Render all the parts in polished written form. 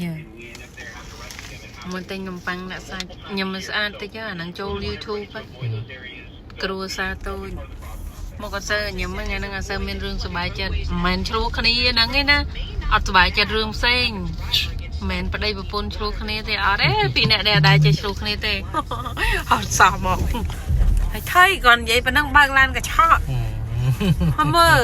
យ៉ាមុនតែនំប៉័ងដាក់សាច់ញ៉ាំមិនស្អាតតិចអាហ្នឹងចូល YouTube ហ៎គ្រួសារតូចមកអត់សូវញ៉ាំថ្ងៃហ្នឹងអត់សូវមានរឿងសប្បាយចិត្តមិនមែនឆ្លោះគ្នាហ្នឹងឯណាអត់សប្បាយចិត្តរឿងផ្សេងមិនមែនប្តីប្រពន្ធឆ្លោះគ្នាទេអត់ទេពីរអ្នកដែលអត់ដែរចេះឆ្លោះគ្នាទេអត់សោះមកហើយថៃគាត់និយាយប៉ុណ្ណឹងបើកឡានកញ្ឆក់ហមើល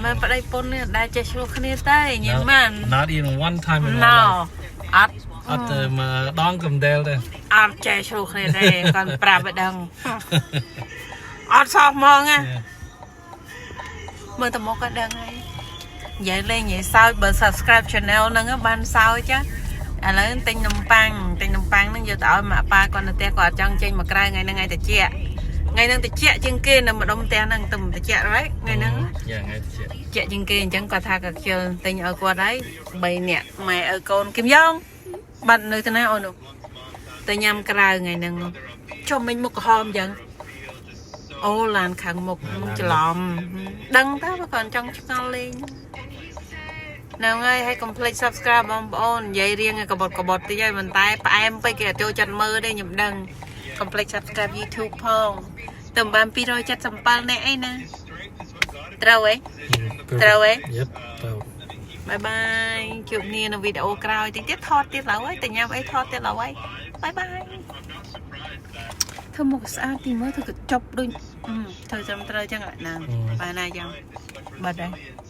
មើលប្តីប្រពន្ធនេះអត់ដែរចេះឆ្លោះគ្នាទេញ៉ាំបាន Not even one time in my No. life. អត់ អត់ទៅម្ដងកំដែលទេ អត់ចេះឆ្លោះគ្នាទេគាត់ប្រាប់ឲ្យដឹងអត់សោះហ្មងណាមើលតែមកក៏ដឹងហើយនិយាយលេងនិយាយសើចបើ subscribe channel ហ្នឹងបានសើចចាឥឡូវទិញនំប៉័ងទិញនំប៉័ងហ្នឹងយកទៅឲ្យម៉ាក់ប៉ាគាត់នៅផ្ទះគាត់អត់ចង់ចេញមកក្រៅថ្ងៃហ្នឹងថ្ងៃតិចថ្ងៃហ្នឹងតិចជាងគេនៅម្ដុំផ្ទះហ្នឹងទៅតិច right ថ្ងៃហ្នឹង Yeah ថ្ងៃតិច ជាក់ជាងគេអញ្ចឹងគាត់ថាក៏ខ្ជិលទិញឲ្យគាត់ហើយ3នាក់ម៉ែឪកូនគឹមយ៉ងបាត់នៅទៅណាអូននោះទៅញ៉ាំក្រៅថ្ងៃហ្នឹងចុះមិញមុខក្រហមអញ្ចឹងអូឡានខាងមុខច្រឡំដឹងតើបើគាត់ចង់ឆ្ងល់លេងហ្នឹងហើយហើយកុំភ្លេច subscribe បងប្អូននិយាយរៀងឲ្យកបត់កបត់តិចហើយប៉ុន្តែផ្អែមពេកគេអត់ចូលចិត្តមើលទេខ្ញុំដឹងកុំភ្លេច subscribe YouTube ផងទៅបាន277នាក់អីណាត្រូវហ៎ ត្រូវហ៎ Yep ត្រូវ Bye bye ជួបគ្នានៅវីដេអូក្រោយតិចទៀតថតទៀតឡើយហើយតែញ៉ាំអីថតទៀតឡើយហើយ bye bye ធ្វើមុខស្អាតទីមើលធ្វើកញ្ចប់ដូចធ្វើចាំត្រូវចឹងហ្នឹងបានណាយ៉ាងបាត់ហើយ។